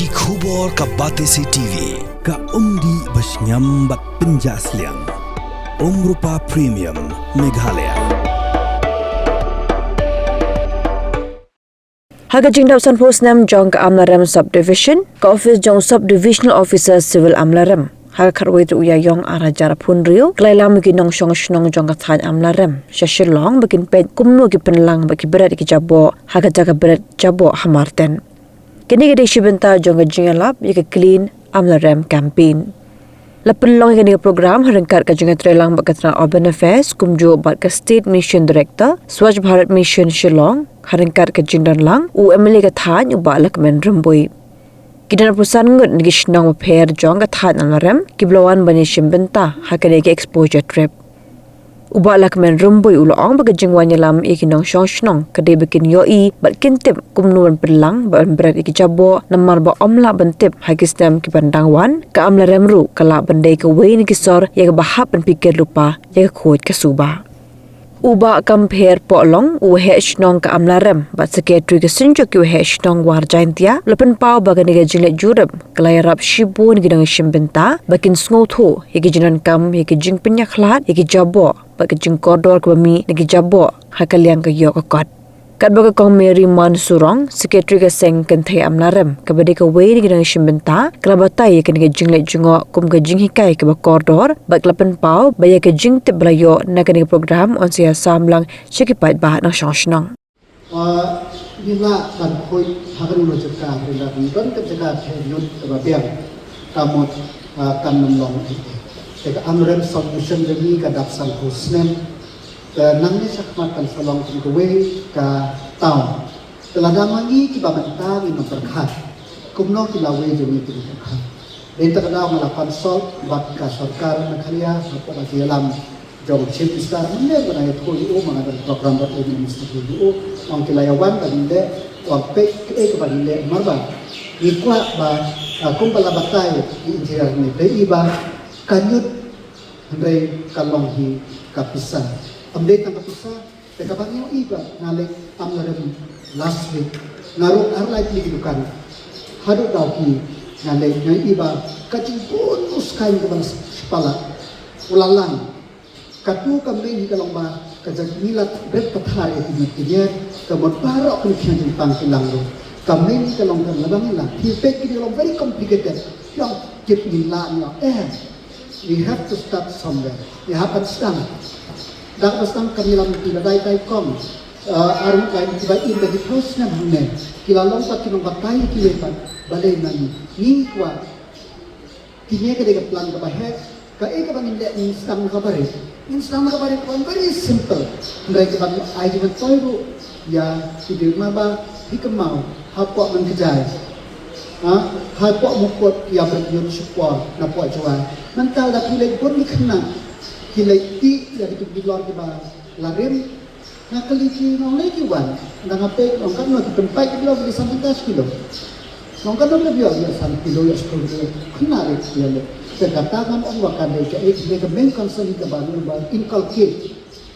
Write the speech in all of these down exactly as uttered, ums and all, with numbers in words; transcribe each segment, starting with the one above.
Ki khubor ka Batesi T V, ka umdih ba shngiam bad pynjah sliang. Umrupa Premium, Meghalaya. Ha ka jingdap sanphew snem jong ka Amlarem Subdivision, ka office jong Subdivisional Officer Civil Amlarem ha ka khatwei tarik u Ïaïong ar hajar arphew hynriew, ka la ïalam ïa ki nongshong shnong jong ka thaiñ Amlarem sha Shillong ba kin peit kumno ki pynlang bad ki bret ïa ki jaboh ha ka jaka bret jaboh ha Marten. Kane ka dei shi bynta jong ka jingïalap ïa ka Clean Amlarem Campaign. La pynlong ïa kane ka program ha ryngkat ka jingïatreilang bad ka tnat Urban Affairs kumjuh bad ka State Mission Director, Swachh Bharat Mission Shillong, ha ryngkat ka jingdonlang u M L A ka thaiñ u Bah Lahkmen Rymbui. Ki don arphew san ngut na ki shnong bapher jong ka thaiñ Amlarem kiba la wan ban ïashim bynta ha kane ka exposure trip. U Bah Lahkmen Rymbui u la ong ba ka jingwan ïalam ïa ki nongshong shnong ka dei ba kin ïohi bad kin tip kumno ban pynlang bad ban bret ïa ki jaboh, namar ba ym lah ban tip ha ki snem kiban dang wan, ka Amlarem ruh ka lah ban dei kawei na ki sor ïa kaba hap ban pyrkhat lypa ïa ka khuid ka suba. U Bah Kampher Pohlong, u Waheh Shnong ka Amlarem bad Secretary ka Synjuk ki Waheh Shnong War Jaintia, la pynpaw ba kane ka jingleit jurip ka la ïarap shibun ïa ki nongïashim bynta ba kin sngewthuh ïa ki jingdonkam ïa ki jingpynïakhlad ïa ki jaboh bad ka jingkordor kaba mih na ki jaboh ha ka liang ka ïoh ka kot. Katba ka Kong Mary Mansurong, Secretary ka Seng Kynthei Amlarem, kaba dei kawei na ki nongïashim bynta, ka la batai ïa kane ka jingleit jngoh kum ka jinghikai kaba kordor bad ka la pynpaw ba ïa ka jingtip ba la ïoh na kane ka program yn sa ïasamlang sha ki paidbah nongshong shnong. Ah, ngi lah ban khuid ha kano kano ka jaka, hynrei lada don ka jaka theh ñiut kaba biang, ka mut, ah, kan ym long ei ei. Te ka Amlarem Subdivision jong ngi ka dap sanphew snem. Te nangne shakhmat kan sa long kum kawei ka town. Te lada ma ngi kiba mynta ngin ym pyrkhat, kumno ki lawei jong ngi kin pyrkhat? Dei kata ka daw nga la consult bad ka sorkar Meghalaya hapoh ka jingïalam jong Chief Minister, mynne ba nga ïathuh ïa u, ma nga don program bad u Minister ïa u, ong ki la ïa wan ban leh, ong peit kaei kaba ngin leh, namar ba ngi kwah ba, ah, kumba la batai ïa i engineer ne, dei i ba ka ñiut hynrei ka long hi ka pisa. Ym dei tang ka pisa, te kaba ngi ïohi ba nga leit Amlarem last week, nga rung ar lai tylli ki dukan. Haduh daw ki nga leit, nga ïohi ba ka jingbun u skaiñ kaba la shipala u la lang. Katu ka main hi ka long ba ka jaka ngi la bret pathar ïa ki ñiut ki ñier, ka mut baroh kine ki jingpang ki lang ruh. Ka main hi ka long ka, lada ngi la, ki peit ki dei long very complicated. Ki ong tip ngi la, ngi ong eh, we have to start somewhere. Ngi hap ban sdang. Da kaba sdang ka ngi lam ki la dai dai kong. Ah, ar ngut lai kiba im da ki phew snem hangne. Ki la long pat ki nongbatai kiwei pat. Balei ma ngi, ngi kwah. Kine ka dei ka plan kaba heh. Kaei kaba ngin leh, ngin sdang na kaba rit. Ngin sdang na kaba rit kaba very simple. Hynrei kaba ai jingmyntoi ruh ïa ki briew, namar ba phi kynmaw hapoh Nongkjai, ha, hapoh Mukut ïa bret ñiut shipor napoh Jowai. Mynta lada phi leit bun ki khynnah ki leit tih ïa kitu ki bilor kiba la rim, nga kylli ki, nga ong lei ki wan, nga peit, nga ong katno ki pynpait ki bilor, ki san phew kilo. Nga ong katno ki bilor, ïa san kilo, ïa san kilo. Khynnah lei ki ïa leh. Te kata ngan ong ba ka dei kaei, ka dei ka main concern kaba ngi ba inculcate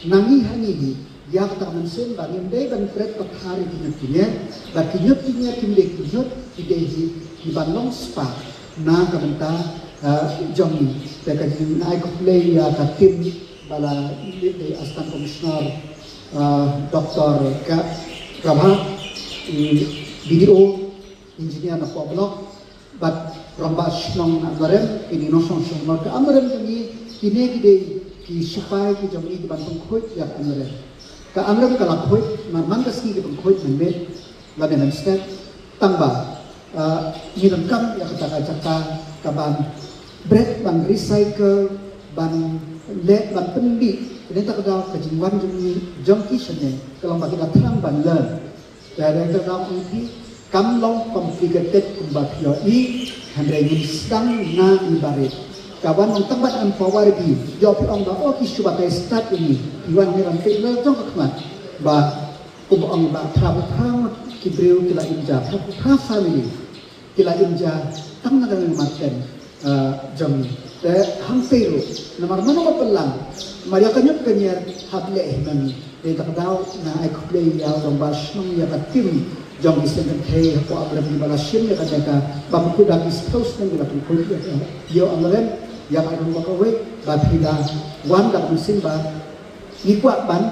na ngi ha ngi hi ïa kata ka mynsiem ba ngim dei ban bret pathar ïa ki ñiut ki ñier, ba ki ñiut ki ñier kim dei ki ñiut, ki dei hi kiban long spah na ka bynta, ah, jong ngi. Te ka jing, nga ai khublei ïa ka team ba la lead by Assistant Commissioner, ah, Doctor Ka-, Prabha, i B D O, engineer napoh block, bad rangbah shnong na Amlarem, kine nongshong shnong ka Amlarem jong ngi, kine ki dei ki sipai ki jong ngi kiban pynkhuid ïa ka Amlarem. Ka Amlarem ka la khuid, man man ka sngi ki pynkhuid mynmiet, lane mynstep, tang ba, ah, ngi donkam ïa kata ka jaka kaban bret, ban recycle, ban leh, ban pynbit. Kane kata ka daw ka jingwan jong ngi, jong ki shane ka long ba ki da thrang ban learn. Te kata ka daw ong ki kam long complicated kumba phi ïohi, hynrei ngin sdang na ngi barit. Ka wan ong tang ban empower ki, ïoh phi ong ba oh ki shu batai start ïa ngi. Phi wan ngi wan peit na jong ka khmat ba Kumba ong ba phra phew phra ngut ki briew ki la im ja, phra phew phra family ki la im ja tang na ka liang Marten, ah, jong ngi. Te hangtei ruh, namar mano ba pynlang, namar ïa ka ñiut ka ñier hap leh hi ma ngi. Te da ka daw nga ai khublei ïa u rangbah shnong, ïa ka team, jong ki seng kynthei hapoh Amrem kiba la shim ïa kane ka bam khuda ki spah snem ki la pynkhuid ïa ka ïew Amrem, ïa ka ruh ba kawei ba phi la wan da ka mynsiem ba ngi kwah ban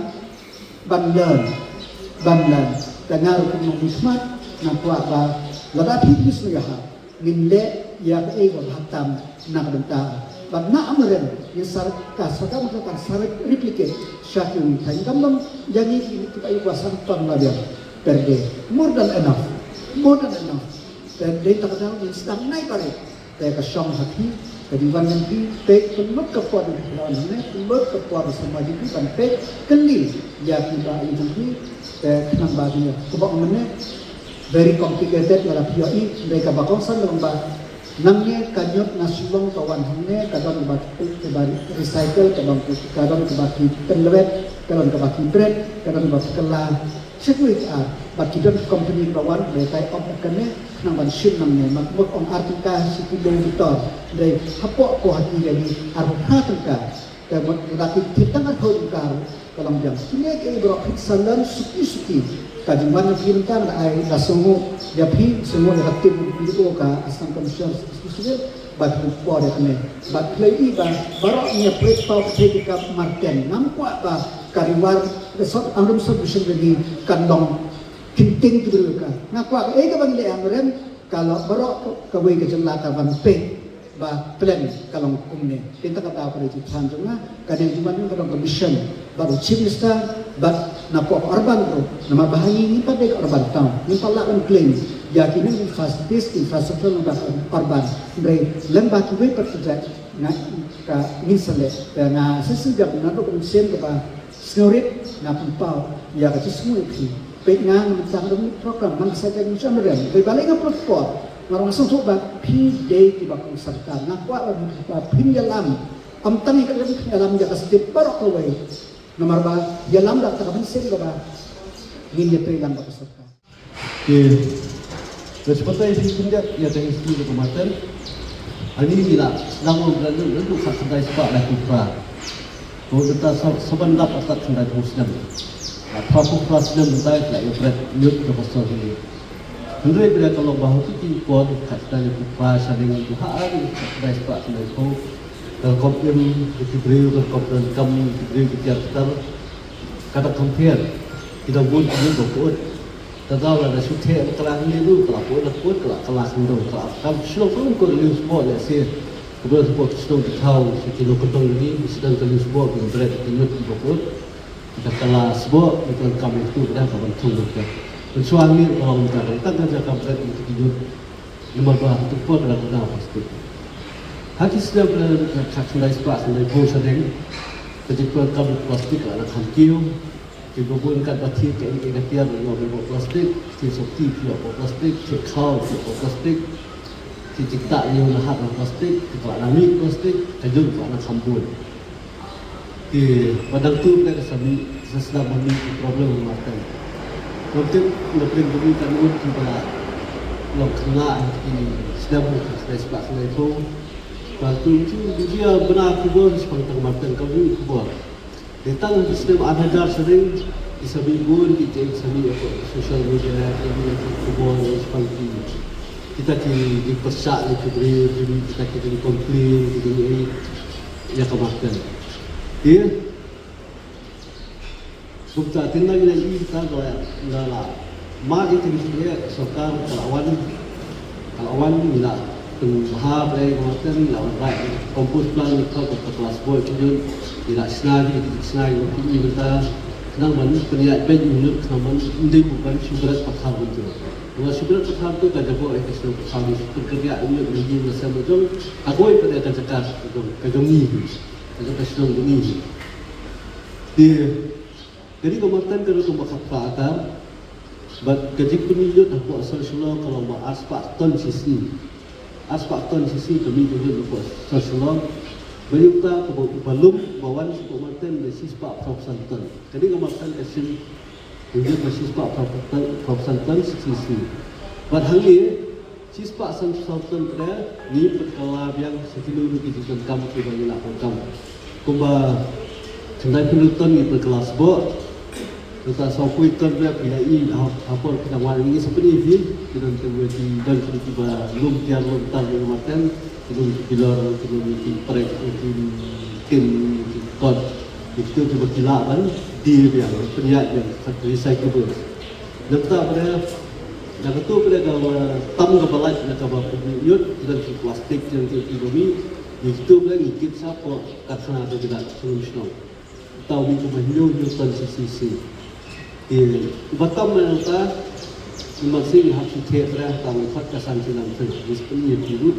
ban learn ban learn. Te nga ruh kum u nongmihkhmat nga kwah ba lada phi phi sngewbha ngin leh ïa kaei ba bha tam na ka bynta. Bad na Amrem ïa sar ka sorkar ma ka kan sa replicate sha kiwei ki thaiñ, kam long ïa ngi kiba ïoh ba san ton la biang per day, more than enough, more than enough. Te dei ta ka daw ngin sdang nai barit. Te ka shong ha phi, ka jingwan jong phi, te pynlut ka por jong phi la wan hangne, pynlut ka por samla jong phi ban peit kylli ïa kiba ïeit jong phi. Te khnang ba jong kumba ong mynne, very complicated, lada phi ïohi, hynrei kaba kongsan long ba nangne ka ñiut na Shillong ka wan hangne, ka don kaba, kaba recycle, ka don, ka don kaba ki pynlwet, ka don kaba ki bret, ka don kaba ki kylla. Sha kiwei ki ar, bad ki don ki company kiba wan, hynrei tai ong kat kane, khnang ban shim nangne, ma mut ong ar tyngka shi kilo motor, hynrei hapoh ko ha ki ïa ngi arphew phra tyngka. Te mut lada ki thied tang arphew tyngka ruh ka long biang. Kine kiei baroh phi sa learn suki suki. Ka jingwan jong phi mynta nga ai da sngewnguh ïa phi, sngewnguh ïa ka team B P O, ka Assam Commission of Society Civil, bad phi por ïa kane. Bad phi la ïohi ba baroh ngi ïa pyrshah paw pyrshah ki ka Marten. Ngam kwah ba ka Ri War Resort Amrem Resort Mission jong ngi kan long kynting ki briew ka. Nga kwah kaei kaba ngi leh ha Amrem ka long baroh kawei ka jylla ka ban peit ba plan ka long kumne. Te kata ka daw ka dei jingthrang jong nga, ka dei jingwan jong ka dong ka mission bad u Chief Minister bad na pop urban ruh, namar ba ha ngi ngim pat dei ka urban town, ngim pat lah ban claim ïa kine ki facilities, ki infrastructure na ka urban. Hynrei lem bad kiwei pat ki jait nga ka ngin sa leh. Te nga shisha jam naduh ka mynsiem kaba sngewrit nga pynpaw ïa ka jingsngew ïa phi. Peit nga, nga mynta nga dang mih program, man ka Saitjaiñ Mission Rem. Peit balei nga pynpaw. Nga ruh nga sngewthuh ba phi dei kiba kongsan ka. Nga kwah ba phin ïalam. Ym tang ïa ka rem, phin ïalam ïa ka state baroh kawei. Namar ba ïalam da kata ka mynsiem kaba ngin ïatrei lang bad ka sorkar. Te, te shu batai shi khyndiat ïa ka history jong ka Marten. Ani ngi la sdang long brand new naduh khatkhyndai spah laiphew phra. Ko mynta sa, sa ban dap artat khyndai phew snem. La phra phew phra snem mynta ki la ïoh bret ñiut jong ka Store Hill. Hynrei bret ka long ba ha kiti ki por khatkhyndai laiphew phra sha ngi ngi ha ari khatkhyndai spah khyndai phew. Ka rukom im ki briew, ka rukom donkam ki briew ki tiar ki tar. Ka dang compare, ki dang bun ki ñiut ba pyut. Te daw lada shu theh na ka la hynñiew ruh, ka la pyut, la pyut, ka la, ka la hynñiew, ka la, ka la shu long pynlong ko liw sboh lehse. Kaba shu pyut ki shnong ki thaw, sha ki nongkyndong ngi, ki sdang ka liw sboh, ki bret, ki ñiut, ki ba pyut. Ka, ka la sboh, ki donkam ïa kito, ka dang ka ban thung ka. Mynshuwa hynñiew ka long mynta, tang ka jaka bret, ki ñiut. Namar ba ha kito ki por ka dang kynmaw plastik. Ha ki snem ka, ka, khatkhyndai spah khyndai phew shadien, ka jingpyndonkam plastik ka la dang kham kiew. Ki ba bun katba thied kaei kaei ka tiar, ïoh ïa plastik, thied sotti ïoh plastik, thied khaw ïoh plastik, thied jingktah ïoh nahat plastik, ka la dang mih plastik, ka jur ka la dang kham bun. Te ba dang tuh ka sa mih, sa sdang ban mih ki problem ha Marten. Ngam tip na pdeng jong ngi kan mut kiba long khynnah ha ki snem khyndai spah khyndai phew. Ba tu tu tu ïa bna khubor shaphang tang Marten ka mih khubor. Te tang ha ki snem ar hajar shadien, ki sa mih bun ki jingïasyriem hapoh social media, ki mih ha ki khubor shaphang ki, kita ki jingpyrshah ïa ki briew, ki mih kita ki jingcomplain, ki jingïeit ïa ka Marten. Te kumta te ngi la ïohi kita ka la, la, la mad ïa ka jingïeit, sorkar ka la wan, ka la wan, ngi la pynbha balei ka Marten, ngi la wanrah compose plan, ngi thok ka la sboh ki jun, ngi la shna ki, ki shna ki, ki mynta, khnang ban pynïaid beit ïa u ñiut, khnang ban ym dei ban shu bret pathar bun jur. Namar shu bret pathar te ka jaboh ïa ka shnong pathar, shu pynkyriah ïa u ñiut, ïa u ñiut na sem la jong, ka kawei pat ïa ka jaka ka jong, ka jong ngi hi, ka jong ka shnong jong ngi hi. Te Ka dei ka Marten ka dei ka ba khatphra akar. Bad ka jingpynlut hapoh Sor Shillong ka long ba arspah ton shisngi. Arspah ton shisngi ka mih ka lut hapoh Sor Shillong. Ba ïa uta kaba, ba lum ba wan sha ka Marten ba shispah phra phew san ton. Ka dei ka Marten ka shim ka lut ba shispah phra phew san ton shisngi. Bad hangne Shispah san phew saw ton te ngi pynkylla biang sa kino kino ki jingdonkam kiba ngi la pyndonkam. Kumba khyndai phew ton ngi pynkylla sboh. Kata saw phew ton ruh phi la i ha, ha por phi la wan ngi sa pyni phi, ki don te ki don ki ba lum tiar lum tar lum maten, ki don ki bilor, ki don ki prek, ki tin, ki kot. Ki tu ki ba ki la ban die biang, pynïaid biang, kat recyclable. Nangta pada, na katu pada ka tam ka ba lait, na ka ba pynïaid, ki don ki plastik, ki don ki ki ba mi, ki tu pada ngi kit sa por kat sana tu kita shnong shnong. Tau mi kumba hynñiew hynñiew ton C C C. Te ba tam mynta, i Marsing hap shu theh bre, tau mi pat ka san sien lam sien, i spun i pi rut.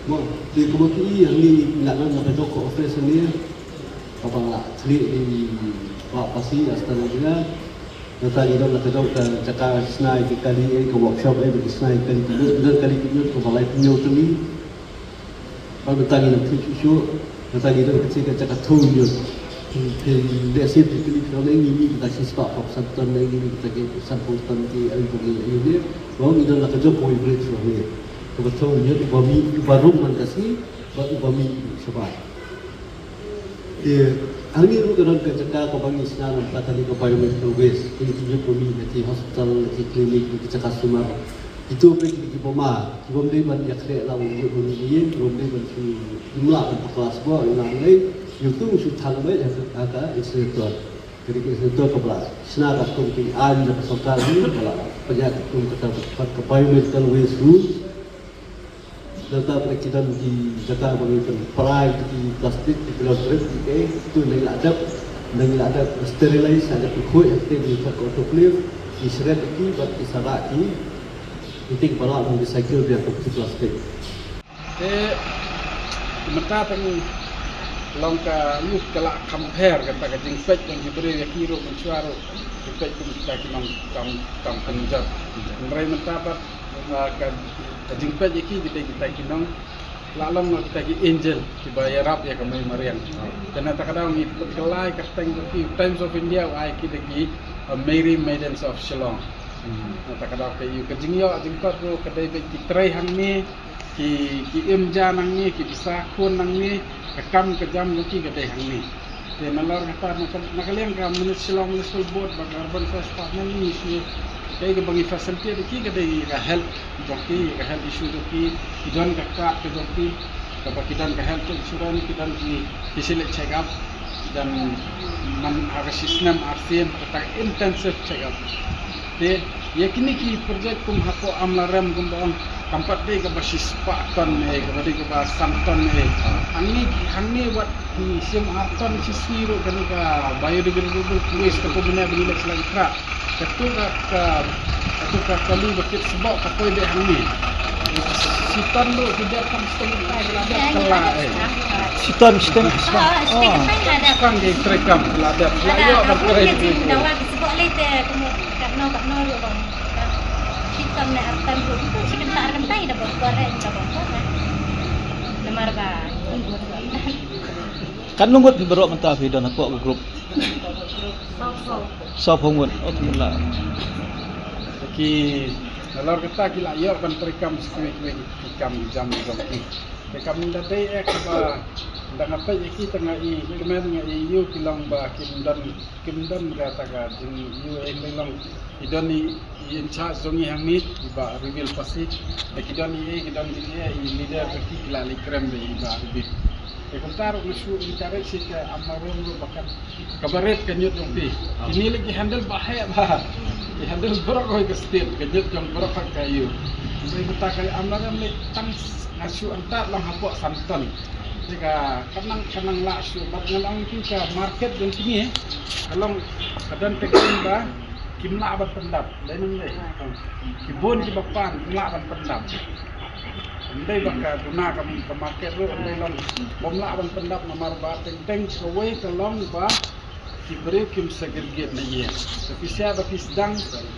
Mo, te kumba ki i hangne i la ngan la ka jok ka office hangne. Kaba la khlieh i Bah Pasi Astana Jina. Nangta ngi don la ka jok ka jaka shna ïa ki kali, eh, ka workshop, eh, ba ki shna ïa ki kali ki ñiut, ki don kali ki ñiut kaba lai ki ñiut kali. Bad mynta ngi nang thik shuh shuh, mynta ngi don ka jaka, jaka thew ñiut. Phi leh sien phi kylli phi ong, eh, ngi mih kita shispah pop san ton, eh, ngi mih kita ki sanphew ton ki, eh, ba ngi, eh, ngi. Ba ngi don la ka jong kawei bridge ba ngi. Kaba thew ñiut, uba mih, uba rung man ka sngi, bad uba mih shabar. Te hangne ruh ka don ka jaka kaba ngi shna namar kata ka biomedical waste. Kine ki ñiut ba mih na ki hospital, na ki clinic, na ki jaka sumar. Kito peit ki, ki bym, ki bym dei ban ïakhreh lang ïa u ïing, ki bym dei ban shu, kim lah ban paklas bor ïa u nang lei, ïa uto shu thang beit ha ka incinerator. Ka dei ka incinerator kaba la shna katkum ki aiñ na ka sorkar hi, ba la pynïaid katkum kata ka biomedical waste rules. Nangta peit ki don ki jaka ba ngi pynpra ïa ki plastik, ki bilor trip, ki kaei, kito ngi la dep, ngi la dep sterilize, la dep khuid, ha ka tei ngi pynpra ka autoclave, ki shred ki bad ki sarah ki. Ïa ki ba lah ban recycle biang kum ki plastik. Te mynta tang long ka, ïa ka la compare kata ka jingpeit jong ki briew ïa ki ruh mynshuwa ruh. Ki peit kum kita ki nongkam, kam pynjot. Hynrei mynta pat, ah, ka, ka jingpeit ïa ki kita, kita ki nong la long kita ki angel kiba ïarap ïa ka mei mariang. Te na kata ka daw ngi pynkylla ka kyrteng jong ki, Times of India u ai ki da ki, uh, Merry Maidens of Shillong. Na kata ka daw ka ïa ka jingïoh jingkot ruh ka dei beit ki trei hangne, ki, ki im ja nangne, ki bsa khun nangne, ka kam ka jam jong ki ka dei hangne. Te nalor kata na ka, na ka liang ka Munis-, Shillong Municipal Board bad ka Urban Affairs Department ngi shu, kaei kaba ngi facilitate ïa ki ka dei ka health jong ki, ka health issue jong ki, ki don ka card ka jong ki, kaba ki don ka health insurance, ki don ki, ki physician check up, ki don man ha ka shi snem ar sien, kata ka intensive check up. Te ïa kine ki project kum hapoh Amlarem kum ba ong kam pat dei kaba shispah ton eh, kaba dei kaba san ton eh. Hangne, hangne wat ki shim ar ton shi sngi ruh kane ka biodegradable waste ka kumne ba ngi leh sla i kra. Katu ka, ka, katu ka kali ba kit sboh ka poi beit hangne. Shi ton ruh ki dep kam stem ka la dep ka la eh. Shi ton, shi ton. Kan ki trei kam la dep. La ïoh ban trei. Sboh lei te, katno, katno ruh bang. Shi ton ne ar ton ruh. Shi kynta ar kynta da bor bor eh, da bor bor eh. Namar ba. Katno ngut phi baroh mynta phi don hapoh ka group? Sawphew ngut. Oh, tymmen la. Ki, nalor kata ki la ïoh ban trei kam shi kiwei kiwei ki kam jam jong ki. Te kam da dei eh kaba da nga peit ïa ki te nga i kmen nga i ïoh ki long ba kim don, kim don kata ka jingïoh eh, ki long ki don i, i in charge jong ngi hangne i Bah Rebil Pasi. Te ki don i, ki don i, i leader jong ki, ki la leit krem beit i Bah Rebil. Te kumta ruh nga shu encourage ïa ka Amlarem ruh ba kat kaba rit ka ñiut jong phi. Kine lei ki handle ba heh ba. Ki handle baroh kawei ka state, ka ñiut jong baroh kawei ka ïew. Hynrei mynta ka Amlarem lei tang nga shu antad lang hapoh san ton. Te ka, ka nang, ka nang lah shuh bad nga ong ïa phi ka market jong kine ka long ka don ka jing ba kim lah ban pyndap. Dei nang dei. Ki bun kiba pan kim lah ban pyndap. Ym dei ba ka duna ka, ka market ruh ym dei long bym lah ban pyndap namar ba teng teng kawei ka long ba ki briew kim segregate na ïing. Te phi sngewthuh ba phi sdang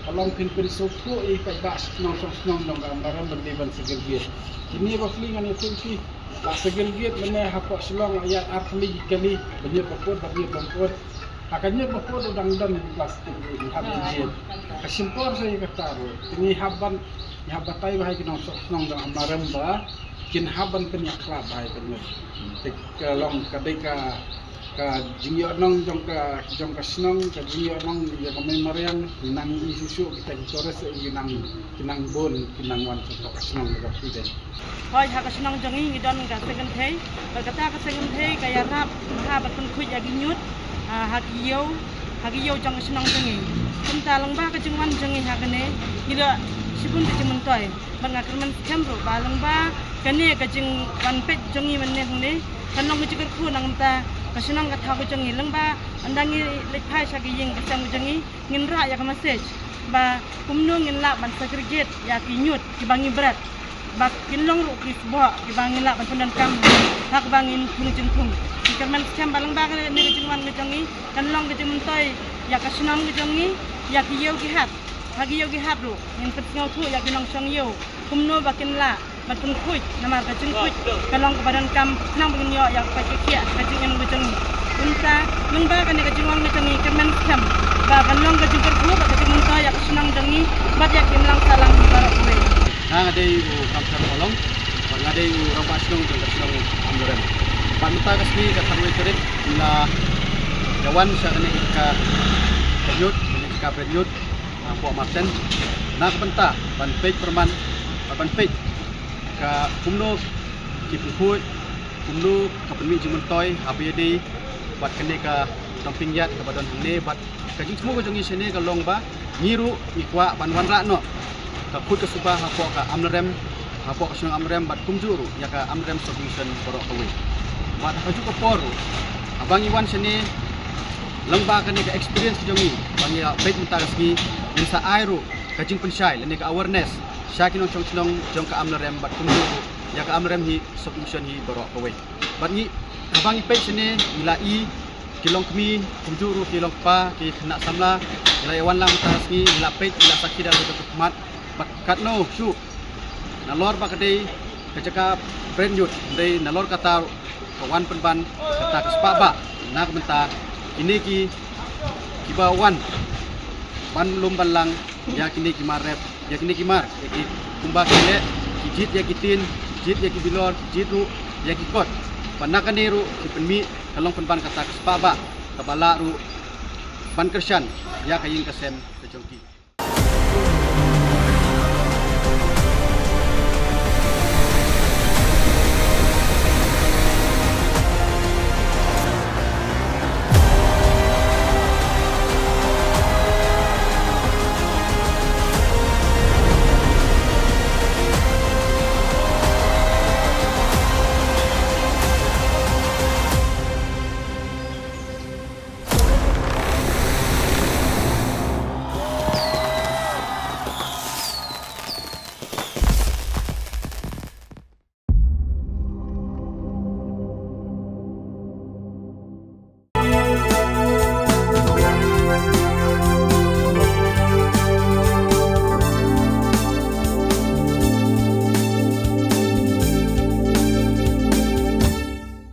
ka long phin pynsngewthuh ïa ki paidbah shnong shnong shnong jong ka Amlarem ban dei ban segregate. Kine ba phi ngan ïathuh ïa phi la segregate lane hapoh Shillong la ïaid ar tylli ki kali, ba ñiut ba kut, ba ñiut bym kut. Ha ka ñiut ba kut ruh dang don ïa ki plastik ruh, ngi hap ban jied. Ka shim por sa ïa kata ruh. Te ngi hap ban, ngi hap batai bha ïa ki nongshong shnong jong Amlarem ba kin hap ban pynïakhlad bha ïa ka ñiut. Te ka long ka dei ka Ka jingïohnong jong ka, jong ka shnong, ka jingïohnong ïa ka mei mariang, ngi nang ïohi shuh shuh kita ki tourist, ngi nang, ki nang bun, ki nang wan sha ka shnong ka Piden. Hoi, ha ka shnong jong ngi ngi don ka seng kynthei, bad kata ka seng kynthei ka ïarap bha ban pynkhuid ïa ki ñiut, ah, ha ki ïew, ha ki ïew jong ka shnong jong ngi. Kumta lyngba ka jingwan jong ngi ha kane, ngi la shibun ka jingmyntoi. Bad nga kyrmen skhem ruh ba lyngba kane ka jingwan peit jong ngi mynne hangne, kan long ka jingkyrkhu na ka bynta ka shnong ka thaw ka jong ngi, lyngba ynda ngi leit phai sha ki ïing ki sem ka jong ngi, ngin rah ïa ka message ba kumno ngin lah ban segregate ïa ki ñiut kiba ngi bret, ba kin long ruh ki sboh kiba ngi lah ban pyndonkam ha kaba ngin thung jingthung. Ngi kyrmen skhem ba lyngba kane ka jingwan ka jong ngi kan long ka jingmyntoi ïa ka shnong ka jong ngi, ïa ki ïew ki hat. Ha ki ïew ki hat ruh ngin pynsngewthuh ïa ki nongshong ïew kumno ba kin lah ban pynkhuid, namar ka jingkhuid ka long kaba donkam khnang ba ngin ïoh ïa ka jingkhuid ka jingim ka jong ngi. Kumta lyngba kane ka jingwan ka jong ngi, kyrmen skhem ba kan long ka jingkyrkhu bad ka jingmyntoi ïa ka shnong jong ngi bad ïa ki imlang sahlang baroh kawei. Nga dei u Kamthar Mawlong bad nga dei u rangbah shnong jong ka shnong Amlarem. Bad mynta ka sngi ka khatwei tarik ngi la ïawan sha kane ka jaka bret ñiut, kane ka jaka bret ñiut hapoh Marten na ka bynta ban peit pyrman, ban peit ka kumno ki pynkhuid, kumno ka pynmih jingmyntoi haba ïadei bad kane ka Tomping Ïat kaba don hangne. Bad ka jingthmu ka jong ngi shane ka long ba ngi ruh ngi kwah ban wanrah noh ka khuid ka suba hapoh ka Amlarem, hapoh ka shnong Amlarem bad kumjuh ruh ïa ka Amlarem Sub-Division baroh kawei. Bad ha kajuh ka por ruh haba ngi wan shane, lyngba kane ka experience jong ngi ba ngi la peit mynta ka sngi, ngin sa ai ruh ka jingpynshai lane ka awareness sha ki nongshong shnong jong ka Amlarem bad kumjuh ruh ïa ka Amlarem hi Sub-Division hi baroh kawei. Bad ngi, haba ngi peit shane ngi la i ki longkmie kumjuh ruh ki longkpa, ki khynnah samla, ngi la ïawan lang mynta ka sngi, ngi la peit, ngi la sakhi da ka khmat. Bad katno shuh, nalor ba ka dei ka jaka bret ñiut, hynrei nalor kata ruh ka wan pynban kata ka spah bah na ka bynta kine ki, kiba wan ban lum ban lang ïa kine ki mar rep, ïa kine ki mar, ïa ki, kumba ki leh, ki jied ïa ki tin, ki jied ïa ki bilor, ki jied ruh ïa ki kot. Bad na kane ruh ki pynmih ka long pynban kata ka spah bah kaba lah ruh ban kyrshan ïa ka ïing ka sem ka jong ki.